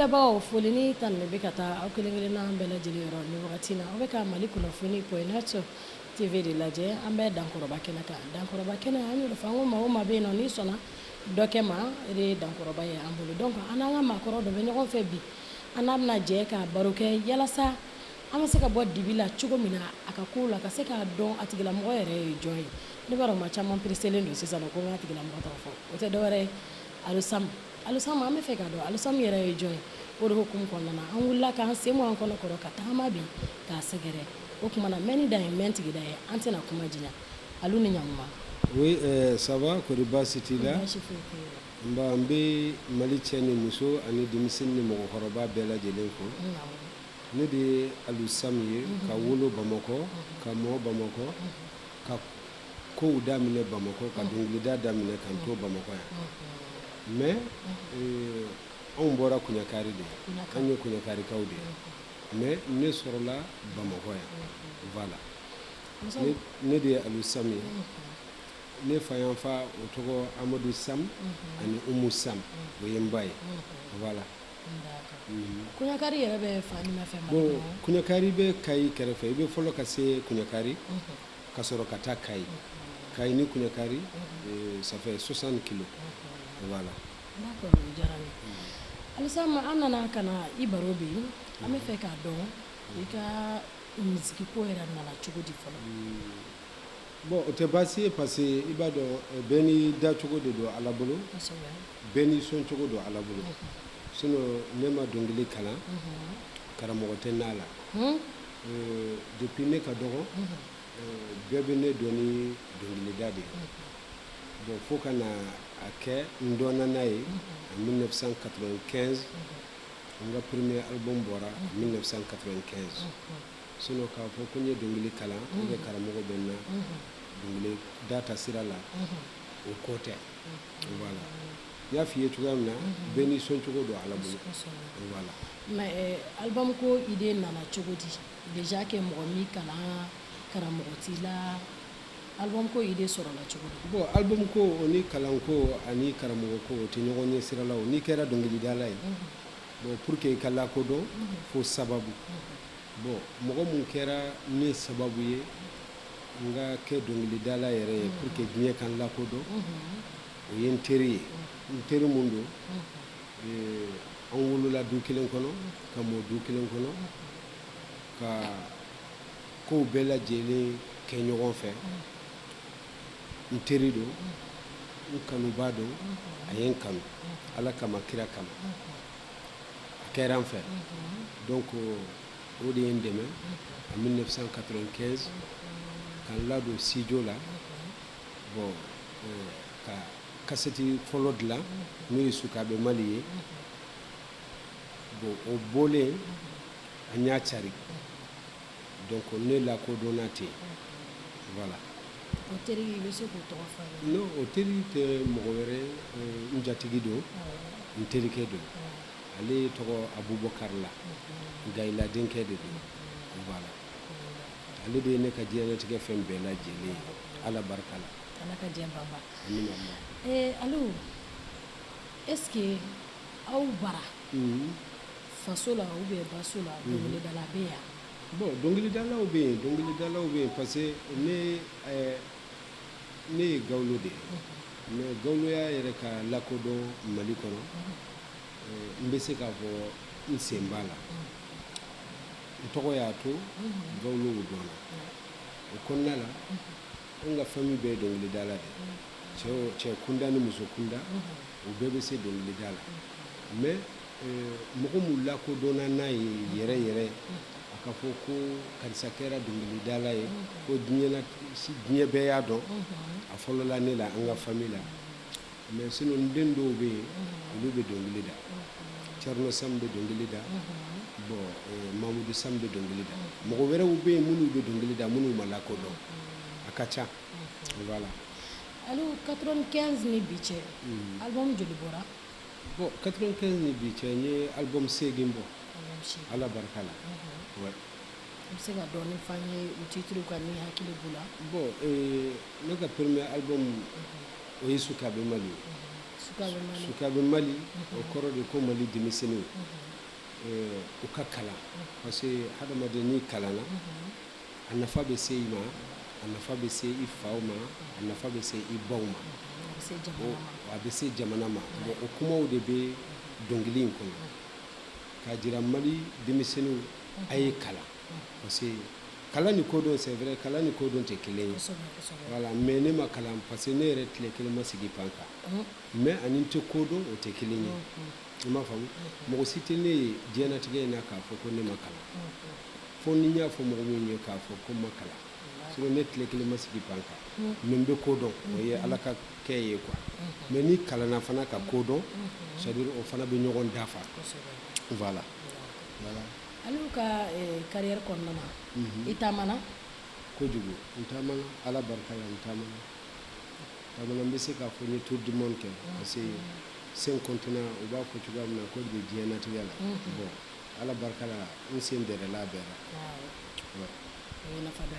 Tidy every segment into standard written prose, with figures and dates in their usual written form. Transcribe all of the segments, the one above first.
Filɛbagaw, foli ni tanuni bɛ ka taa aw kelen kelenna bɛɛ lajɛlen yɔrɔ ni wagati na. Aw bɛ ka Mali Kunnafoni point net TV de lajɛ. An bɛ Dankɔrɔba kɛnɛ kan. Dankɔrɔba kɛnɛ, an y'o de fɔ, an ko maa o maa bɛ yen nɔ, n'i sɔnna dɔ kɛ ma, e de ye Dankɔrɔba ye an bolo. Donc an n'an ka maakɔrɔ dɔ bɛ ɲɔgɔn fɛ bi, an n'a bɛna jɛ ka baro kɛ yalasa an bɛ se ka bɔ dibi la cogo min na a ka kow la, ka se k'a dɔn a tigilamɔgɔ yɛrɛ ye jɔn ye. Ne b'a dɔn maa caman pereselen don sisan ko n k'a tigilamɔgɔ tɔgɔ fɔ. O tɛ dɔwɛrɛ ye, Alu Sam. Alu Sam, an bɛ fɛ k'a dɔn Alu Sam yɛrɛ ye jɔn ye. O de hukumu kɔnɔna na, an wulila k'an sen bɔ an kɔnɔ kɔrɔ ka tagama bi k'a sɛgɛrɛ. O tuma na, mɛnni dan ye mɛn tigida ye, an tɛna kuma janya. Alu, ni ɲankuma. Oui, ça va? Kɔri baasi t'i la? Baasi foyi tɛ yen. N ba, n bɛ Mali cɛ ni muso ani denmisɛnnin ni mɔgɔkɔrɔba bɛɛ lajɛlen fo. Ne de ye Alu Sam ye, ka wolo Bamakɔ, ka mɔ Bamakɔ, ka kow daminɛ Bamakɔ, ka dɔnkilida daminɛ ka n to Bamakɔ yan. Mais anw bɔra Kuɲakari de, an ye Kuɲakarikaw de ye, mais ne sɔrɔla Bamakɔ yan. Voilà, ne de ye Alu Sam ye. Ne fa yan fa, o tɔgɔ Amadu Sam ani Umu Sam, o ye n ba ye. Voilà. Kuɲakari yɛrɛ bɛ fan jumɛn fɛ Mali Bon, kɔnɔ? Kuɲakari bɛ Kayi kɛrɛfɛ. I bɛ fɔlɔ ka se Kuɲakari ka sɔrɔ ka taa Kayi. Kayi ni Kuɲakari, ça fait 60 kilos. Voilà. D'accord, o diyara n ye. Alu Sam, an nana ka na i baro bi. An bɛ fɛ k'a dɔn i ka musique ko yɛrɛ nana cogo di fɔlɔ? Bon, o tɛ baasi ye, parce que i b'a dɔn, bɛɛ n'i dacogo de don Ala bolo, bɛɛ n'i sɔncogo don Ala bolo. Sinon ne ma dɔnkili kalan, karamɔgɔ tɛ n'a la. Depuis ne ka dɔgɔ, bɛɛ bɛ ne dɔn ni dɔnkilida de ye. Bon, fo ka na a kɛ n dɔnna n'a ye en 1995. N ka premier album bɔra en 1995. Sinon k'a fɔ ko n ye dɔnkili kalan ou bien karamɔgɔ bɛ n na dɔnkili da ta sira la, o ko tɛ. Voilà, n y'a f'i ye cogoya min na, bɛɛ n'i sɔncogo don Ala bolo. Voilà. Mais album ko idée nana cogo di? Déjà que mɔgɔ m'i kalan, karamɔgɔ t'i la, album ko idée sɔrɔla cogo di? Bon, album ko, o ni kalanko ani karamɔgɔ ko, o tɛ ɲɔgɔn ɲɛ sira la. O n'i kɛra dɔnkilidala ye, bon, pour que i ka lakodɔn, fo sababu. Bon, mɔgɔ mun kɛra ne sababu ye n ka kɛ dɔnkilidala yɛrɛ ye pour que diɲɛ ka n lakodɔn, o ye n teri ye. N teri mun don, an wolola du kelen kɔnɔ, ka mɔ du kelen kɔnɔ, ka kow bɛɛ lajɛlen kɛ ɲɔgɔn fɛ. N teri don, n kanuba don. A ye n kanu Ala kama, kira kama, a kɛra n fɛ. Donc o de ye n dɛmɛ en 1995 ka n ladon studio la. Bon, ka kasɛti fɔlɔ dilan, n'o ye Sukabe Mali ye. Bon, o bɔlen, an y'a cari. Donc ne lakodɔnna ten. Voilà. O teri, i bɛ se k'o tɔgɔ fɔ an ye? Non, o teri tɛ mɔgɔ wɛrɛ ye, n jatigi don, n terikɛ don. Ale tɔgɔ Abubakar la, Gayila denkɛ de don. Voilà, ale de ye ne ka diɲɛlatigɛ fɛn bɛɛ lajɛlen ye, Ala barika la. Ala ka diɲɛ banba. Amina Allah. Alu, est ce que aw bara faso la ou bien baso la, dɔnkilidala bɛ yan? Bon, dɔnkilidalaw bɛ yen, dɔnkilidalaw bɛ yen, parce que ne ye gawlo de ye. Mais gawloya yɛrɛ ka lakodɔn Mali kɔnɔ, n bɛ se k'a fɔ n sen b'a la. N tɔgɔ y'a to gawlow dɔnna. O kɔnɔna la, an ka famille bɛɛ ye dɔnkilidala de ye, cɛ cɛ kunda ni muso kunda, o bɛɛ bɛ se dɔnkilida la. Mais mɔgɔ mun lakodɔnna n'a ye yɛrɛ yɛrɛ, a ka fɔ ko karisa kɛra dɔnkilidala ye, ko diɲɛ na, diɲɛ bɛɛ y'a dɔn, a fɔlɔla ne la, an ka famille la. Mais sinon n den dɔw bɛ yen, olu bɛ dɔnkili da. Thierno Sam bɛ dɔnkili da. Bon, Mamudu Sam bɛ dɔnkili da. Mɔgɔ wɛrɛw bɛ yen minnu bɛ dɔnkili da, minnu ma lakodɔn, a ka ca. Voilà. Alu, 95 ni bi cɛ, album joli bɔra? Bon, 95 ni bi cɛ, n ye album 8 bɔ. Album 8. Ala barika la, ouais. I bɛ se ka dɔɔni f'an ye o titre kan, ni hakili b'u la? Bon, ne ka premier album, o ye Sukabe Mali ye. Sukabe Mali. Sukabe Mali, o kɔrɔ de ko Mali denmisɛnninw. U ka kalan, parce que hadamaden n'i kalanna, a nafa bɛ se i ma, a nafa bɛ se i faw ma, a nafa bɛ se i baw ma, a bɛ se jamana ma. Bon, o kumaw de bɛ dɔnkili in kɔnɔ k'a jira Mali denmisɛnninw, a ye kalan, parce que kalan ni kodɔn, c'est vrai, kalan ni kodɔn tɛ kelen ye. Voilà, mais ne ma kalan, parce que ne yɛrɛ tile kelen ma sigi pan kan, mais ani n tɛ kodɔn, o tɛ kelen ye. I m'a faamu? Mɔgɔ si tɛ ne ye diɲɛlatigɛ in na k'a fɔ ko ne ma kalan, fo ni n y'a fɔ mɔgɔ min ye k'a fɔ ko n ma kalan. Sinon ne tile kelen ma sigi pan kan, mais n bɛ kodɔn, o ye Ala ka kɛ ye quoi. Mais ni kalanna fana ka kodɔn, c'est à dire o fana bɛ ɲɔgɔn dafa. Voilà, voilà. Aliou ka carrière kɔnɔna na, i taamana? Kojugu, n taamana. Ala barika la, n taamana, taamana. N bɛ se k'a fɔ n ye tour du monde kɛ, parce que cinq continents, u b'a fɔ cogoya min na ko de bɛ diɲɛlatigɛ la. Bon, Ala barika la, n sen dɛrɛla a bɛɛ la. O ye nafa dɔ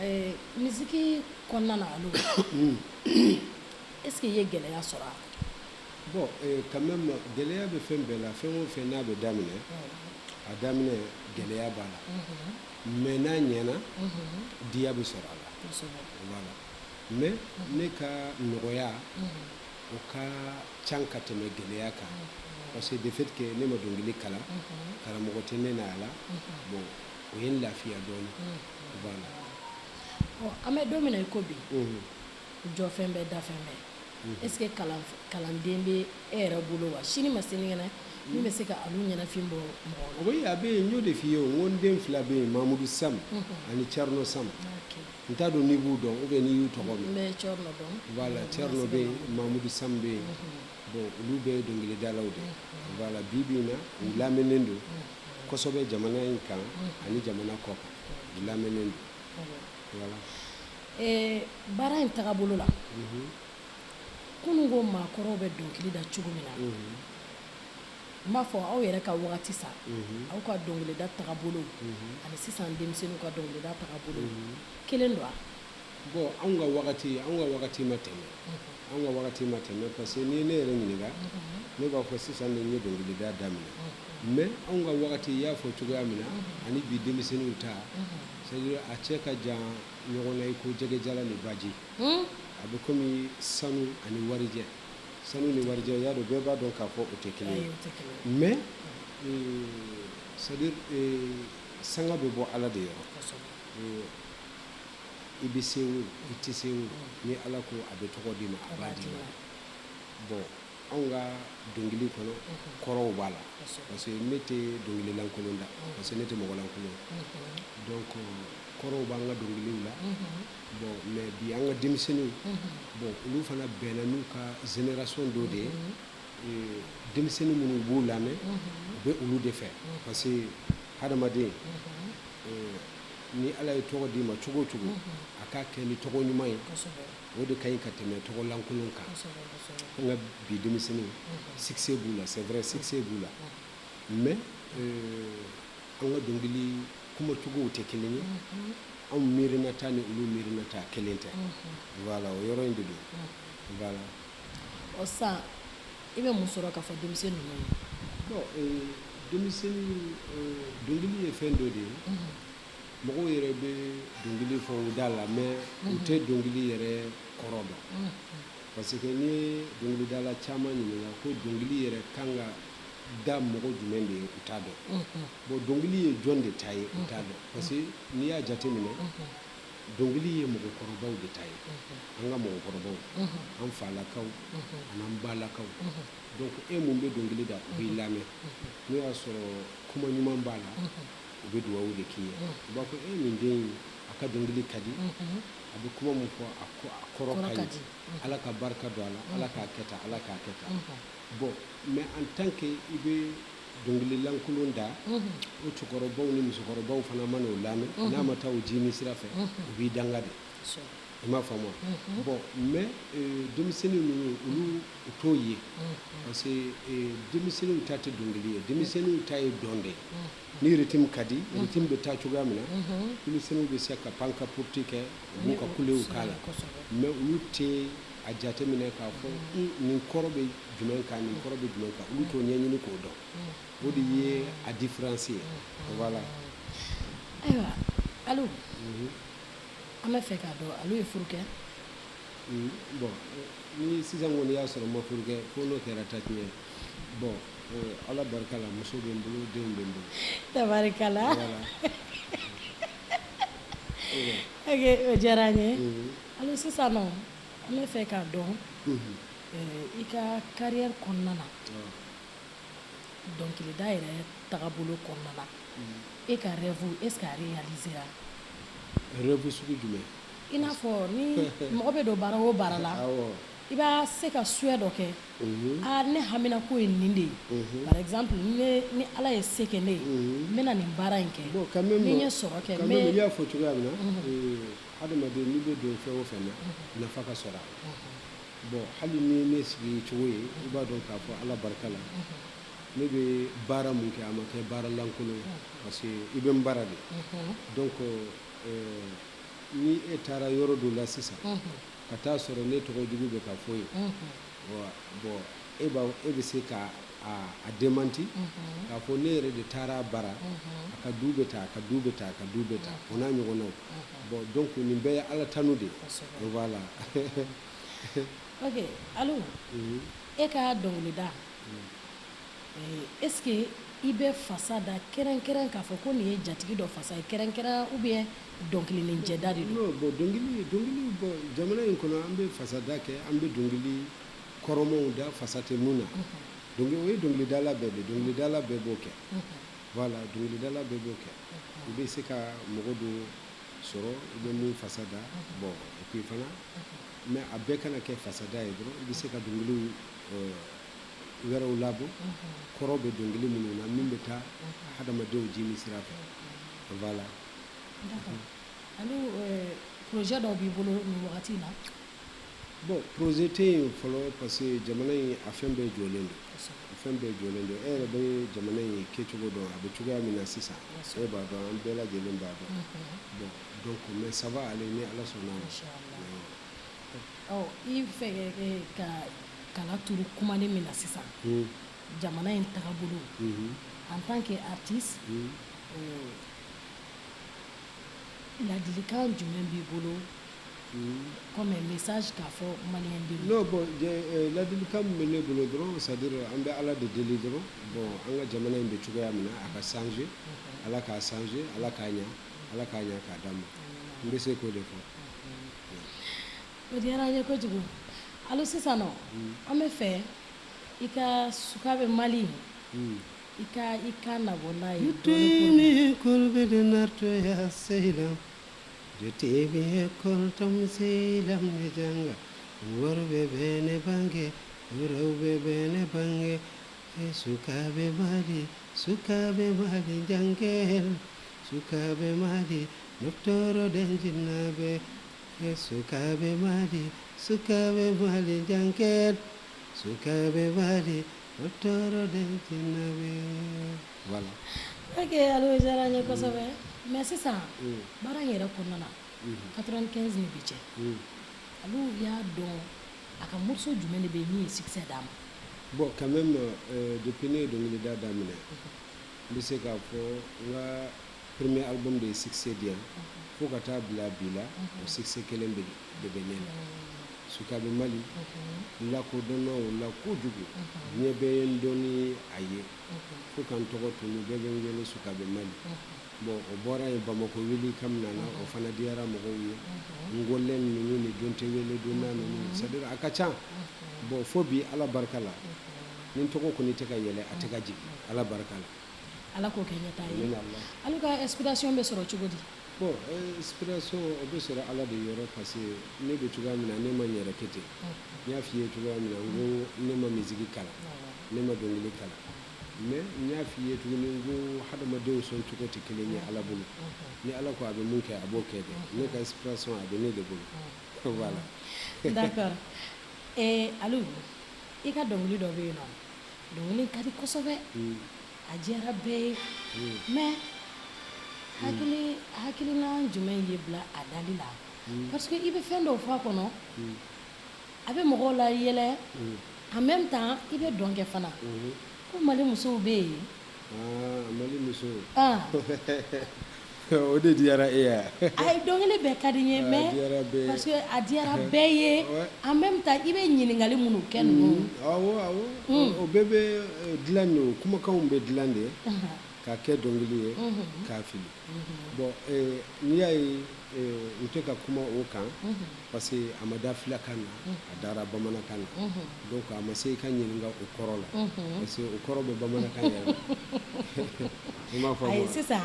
ye musique kɔnɔna na. Aliou, est ce que i ye gɛlɛya sɔrɔ a? Bon, quand même, gɛlɛya bɛ fɛn bɛɛ la. Fɛn o fɛn n'a bɛ daminɛ, a daminɛ gɛlɛya b'a la, mais n'a ɲɛna, diya bɛ sɔrɔ a la. Voilà, mais ne ka nɔgɔya, o ka ca ka tɛmɛ gɛlɛya kan, parce que de fait que ne ma dɔnkili kalan, karamɔgɔ tɛ ne na a la. Bon, o ye n lafiya dɔɔni. Voilà. An bɛ don min na i ko bi, jɔfɛn bɛɛ dafɛn bɛɛ, est ce que kalanden bɛ e yɛrɛ bolo wa, sini ma sinikɛnɛ, min bɛ se ka Aliou ɲɛnafin bɔ mɔgɔw la? Oui, a bɛ yen. N y'o de f'i ye o, n ko n den fila bɛ yen, Mamudu Sam ani Thierno Sam. N t'a dɔn n'i b'u dɔn ou bien n'i y'u tɔgɔ mɛn. N bɛ Thierno dɔn. Voilà, Thierno bɛ yen, Mamudu Sam bɛ yen. Bon, olu bɛɛ ye dɔnkilidalaw de ye. Voilà, bi bi in na, u lamɛnnen don kosɛbɛ jamana in kan ani jamana kɔ kan, u lamɛnnen don. Voilà. Baara in tagabolo la, kunun ko maakɔrɔw bɛ dɔnkili da cogo min na, n b'a fɔ aw yɛrɛ ka wagati sa, aw ka dɔnkilida tagabolo ani sisan denmisɛnninw ka dɔnkilida tagabolo, kelen don wa? Bon, anw ka wagati ma tɛmɛ, anw ka wagati ma tɛmɛ, parce que n'i ye ne yɛrɛ ɲininka, ne b'a fɔ sisan de n ye dɔnkilida daminɛ. Mais anw ka wagati, i y'a fɔ cogoya min na, ani bi denmisɛnninw ta, c'est à dire a cɛ ka jan ɲɔgɔn na i ko jɛgɛjala ni baji. A bɛ komi sanu ani warijɛ, sanu ni warijɛ. I y'a dɔn, bɛɛ b'a dɔn k'a fɔ o tɛ kelen ye. Mais c'est à dire sanga bɛ bɔ Ala de yɔrɔ. I bɛ se o, i tɛ se o, ni Ala ko a bɛ tɔgɔ d'i ma, a b'a d'i ma. Bon, anw ka dɔnkili kɔnɔ, kɔrɔw b'a la, parce que ne tɛ dɔnkili lankolon da, parce que ne tɛ mɔgɔ lankolon. Donc kɔrɔw b'an ka dɔnkiliw la. Bon, mais bi an ka denmisɛnninw, bon, olu fana bɛnna n'u ka génération dɔ de ye. Denmisɛnnin minnu b'u lamɛn, u bɛ olu de fɛ, parce que hadamaden, ni Ala ye tɔgɔ d'i ma cogo o cogo, a k'a kɛ ni tɔgɔ ɲuman ye, o de ka ɲi ka tɛmɛ tɔgɔ lankolon kan. An ka bi denmisɛnninw, succès b'u la, c'est vrai, succès b'u la, mais an ka dɔnkili kumacogow tɛ kelen ye. Anw miirinata ni olu miirinata kelen tɛ. Voilà, o yɔrɔ in de don. Voilà. Ɔ, sisan i bɛ mun sɔrɔ k'a fɔ denmisɛnnin ninnu ye? Bon, denmisɛnnin, dɔnkili ye fɛn dɔ de ye. Mɔgɔw yɛrɛ bɛ dɔnkili fɔ u da la, mais u tɛ dɔnkili yɛrɛ kɔrɔ dɔn, parce que n'i ye dɔnkilidala caman ɲininka ko dɔnkili yɛrɛ kan ka da mɔgɔ jumɛn de ye, u t'a dɔn. Bon, dɔnkili ye jɔn de ta ye, u t'a dɔn, parce que n'i y'a jateminɛ, dɔnkili ye mɔgɔkɔrɔbaw de ta ye, an ka mɔgɔkɔrɔbaw, an falakaw an'an balakaw. Donc e mun bɛ dɔnkili da, u b'i lamɛn. N'o y'a sɔrɔ kuma ɲuman b'a la, u bɛ dugawu de k'i ye. U b'a fɔ e nin den in, a ka dɔnkili ka di, a bɛ kuma min fɔ, a kɔrɔ ka ɲi, Ala ka barika don a la, Ala k'a kɛ tan, Ala k'a kɛ tan. Bon, mais en tant que i bɛ dɔnkili lankolon da, o cɛkɔrɔbaw ni musokɔrɔbaw fana mana o lamɛn, n'a ma taa o jimi sira fɛ, u b'i danga de. I m'a faamu wa? Bon, mais denmisɛnnin ninnu, olu u t'o ye, parce que denmisɛnninw ta tɛ dɔnkili ye, denmisɛnninw ta ye dɔn de ye. Ni rythme ka di, rythme bɛ taa cogoya min na, denmisɛnninw bɛ se ka pan ka puruti kɛ, u b'u ka kulew k'a la, mais olu tɛ a jateminɛ k'a fɔ nin kɔrɔ bɛ jumɛn kan, nin kɔrɔ bɛ jumɛn kan, olu t'o ɲɛɲini k'o dɔn. O de ye a différence ye, voilà. Ayiwa Alu, an bɛ fɛ k'a dɔn, Alu ye furu kɛ? Bon, ni sisan kɔni y'a sɔrɔ n ma furu kɛ, fo n'o kɛra ta tiɲɛ. Bon, Ala barika la, muso bɛ n bolo, denw bɛ n bolo. Tabarikala. Voilà. Ok, o diyara an ye. Alu, sisan nɔ an bɛ fɛ k'a dɔn i ka carrière kɔnɔna na, dɔnkilida yɛrɛ tagabolo kɔnɔna na, e ka rêve, est ce que a réalisé ra? Rêve sugu jumɛn? I n'a fɔ ni mɔgɔ bɛ don baara o baara la, i b'a se ka souhait dɔ kɛ: aa, ne hamina ko ye nin de ye. Par exemple, ni Ala ye se kɛ ne ye, n bɛna nin baara in kɛ. Bon, quand même, ni n ye sɔrɔ kɛ, quand même, i y'a fɔ cogoya min na, hadamaden, n'i bɛ don fɛn o fɛn na, nafa ka sɔrɔ a la. Bon, hali ni ne sigi cogo ye, i b'a dɔn k'a fɔ Ala barika la, ne bɛ baara mun kɛ, a ma kɛ baara lankolon ye, parce que i bɛ n baara de. Donc ni e taara yɔrɔ dɔ la sisan ka taa sɔrɔ ne tɔgɔ jugu bɛ ka fɔ yen, bon, e b'a e bɛ se ka a démenti k'a fɔ ne yɛrɛ de taara a bara, a ka du bɛ ta, a ka du bɛ ta, a ka du bɛ ta, o n'a ɲɔgɔnnaw. Bon, donc nin bɛɛ ye Ala tanu de ye, voilà. Ok Alu, e ka dɔnkilida, est ce que i bɛ fasa da kɛrɛnkɛrɛn k'a fɔ ko nin ye jatigi dɔ fasa ye kɛrɛnkɛrɛn, ou bien dɔnkilinin jɛda de don? Non, bon, dɔnkili, bon, jamana in kɔnɔ, an bɛ fasada kɛ, an bɛ dɔnkili kɔrɔmaw da, fasa tɛ mun na. Dɔnkili, o ye dɔnkilidala bɛɛ de, dɔnkilidala bɛɛ b'o kɛ. Voilà, dɔnkilidala bɛɛ b'o kɛ. I bɛ se ka mɔgɔ dɔ sɔrɔ i bɛ mun fasa da. Bon, et puis fana, mais a bɛɛ kana kɛ fasada ye dɔrɔn. I bɛ se ka dɔnkiliw wɛrɛw labɔ, kɔrɔ bɛ dɔnkili minnu na, min bɛ taa hadamadenw jimi sira fɛ, voilà. D'accord. Alu, projet dɔw b'i bolo nin wagati in na? Bon, projet tɛ yen fɔlɔ, parce que jamana in, a fɛn bɛɛ jɔlen don, a fɛn bɛɛ jɔlen don. E yɛrɛ bɛ jamana in kɛcogo dɔn, a bɛ cogoya min na sisan, e b'a dɔn, an bɛɛ lajɛlen b'a dɔn. Bon, donc, mais ça va aller ni Ala sɔnna a ma. Ɔ, i fɛ ka kala turu kumanin min na sisan, jamana in tagabolo, en tant que artiste, ladilikan jumɛn b'i bolo comme un message k'a fɔ maliyɛn denw? Non, bon, ladilikan min bɛ ne bolo dɔrɔn, c'est à dire an bɛ Ala de deli dɔrɔn. Bon, an ka jamana in bɛ cogoya min na, a ka changer, Ala k'a changer, Ala k'a ɲa, Ala k'a ɲa k'a d'an ma. N bɛ se k'o de fɔ. O diyara an ye kojugu. Alu, sisan nɔ an bɛ fɛ i ka Sukabe Mali, i ka i kan nabɔ n'a ye dɔɔni. École de nartoya sehilam jotimi école tom sehilam ne janga, worɓe ɓene bange, rewɓe ɓene bange, e sukaɓe Mali, sukaɓe Mali jangel, sukaɓe Mali noftoroɗen jinnaɓe, e sukaɓe Mali, sukaɓe Mali jangel, sukaɓe Mali noftoroɗen jinnaɓe, voilà. Ok Alu, o diyara an ye kosɛbɛ. Mais sisan, baara in yɛrɛ kɔnɔna na, 95 ni bi cɛ, Alu y'a dɔn a ka morceau jumɛn de bɛ yen min ye succès d'a ma? Bon, quand même, depuis ne ye dɔnkilida daminɛ, n bɛ se k'a fɔ n ka premier album de ye succès di yan fo ka taa bila bi la, o succès kelen bɛ de bɛ ne la. Sukabe Mali lakodɔnna o la kojugu, diɲɛ bɛɛ ye n dɔn ni a ye, fo ka n tɔgɔ tunu, bɛɛ bɛ n wele Sukabe Mali. Bon, o bɔra yen, Bamako wuli kam nana, o fana diyara mɔgɔw ye. Ngolɛn ninnu ni don tɛ wele donna ninnu, c'est à dire a ka ca. Bon, fo bi, Ala barika la, ni n tɔgɔ kɔni tɛ ka yɛlɛ, a tɛ ka jigin, Ala barika la. Ala k'o kɛ ɲɛtaa ye. Amina Allah. Alu ka inspiration bɛ sɔrɔ cogo di? Bon, inspiration, o bɛ sɔrɔ Ala de yɔrɔ, parce que ne bɛ cogoya min na, ne ma n yɛrɛ kɛ ten. N y'a f'i ye cogoya min na, n ko ne ma musique kalan, ne ma dɔnkili kalan, mais n y'a f'i ye tuguni, n ko hadamadenw sɔn cogo tɛ kelen ye Ala bolo. Ni Ala ko a bɛ mun kɛ, a b'o kɛ dɛ. Ne ka inspiration, a bɛ ne de bolo, voilà. D'accord. Alu, i ka dɔnkili dɔ bɛ yen nɔ, dɔnkili ka di kosɛbɛ, a diyara bɛɛ ye, mais hakilina jumɛn y'i bila a dali la? Parce que i bɛ fɛn dɔw fɔ a kɔnɔ. A bɛ mɔgɔw la yɛlɛ, en même temps i bɛ dɔn kɛ fana. Ko Mali musow bɛ yen. Ah, Mali musow. O de diyara e ye. Ayi, dɔnkili bɛɛ ka di n ye, mais parce que a diyara bɛɛ ye, en même temps i bɛ ɲininkali minnu kɛ ninnu. Awɔ awɔ, o bɛɛ bɛ dilan de, o kumakanw bɛ dilan de k'a kɛ dɔnkili ye k'a fili. Bon, n'i y'a ye n tɛ ka kuma o kan, parce que a ma da filakan na, a dara bamanankan na. Donc a ma se i ka ɲininka o kɔrɔ la, parce que o kɔrɔ bɛ bamanankan yɛrɛ la. I m'a faamu? Ayi, sisan,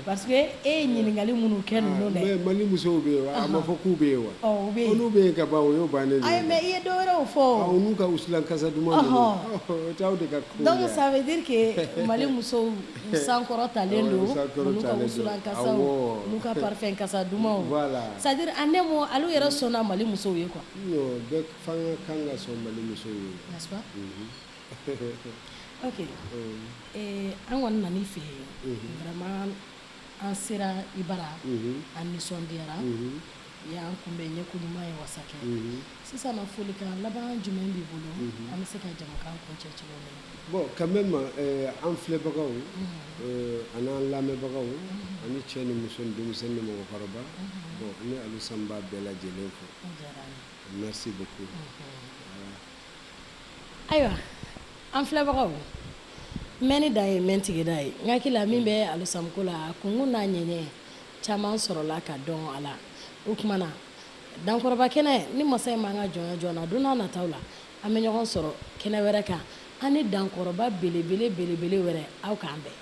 parce que e ye ɲininkali minnu kɛ ninnu dɛ. Mais Mali musow bɛ yen wa? A ma fɔ k'u bɛ yen wa? Ɔ, u bɛ yen. Olu bɛ yen ka ban, o y'o bannen de ye. Ayi, mais i ye dɔ wɛrɛw fɔ. O n'u ka wusulan kasa duman ninnu, o t'aw de ka ko ye. Donc ça veut dire que Mali musow u sankɔrɔtalen don, n'u ka wusulan kasaw, n'u ka parfum kasa dumanw. Voilà. C'est à dire, en un mot, olu yɛrɛ sɔnna Mali musow ye quoi. Non, bɛɛ fana kan ka sɔn Mali musow ye. N'est-ce pas? Ok. An kɔni nan'i fɛ yen, vraiment an sera i bara, an nisɔndiyara, i y'an kunbɛn ɲɛko ɲuman ye, wasa kɛ. Sisan nɔ, folikan laban jumɛn b'i bolo, an bɛ se ka jamukan kuncɛ cogo min na? Bon, quand même, an filɛbagaw an'an lamɛnbagaw, ani cɛ ni muso ni denmisɛnnin ni mɔgɔkɔrɔba, bon, ne Alusan b'a bɛɛ lajɛlen fo. Merci beaucoup. Ayiwa, an filɛbagaw, mɛnni dan ye mɛn tigida ye. N hakili la, min bɛ Alusam ko la, a kunkun n'a ɲɛɲɛ caman sɔrɔla ka dɔn a la. O tuma na, Dankɔrɔba kɛnɛ ni masa in m'an ka jɔnya joona, don n'a nataw la an bɛ ɲɔgɔn sɔrɔ kɛnɛ wɛrɛ kan, an ni dankɔrɔba belebele belebele wɛrɛ. Aw k'an bɛn.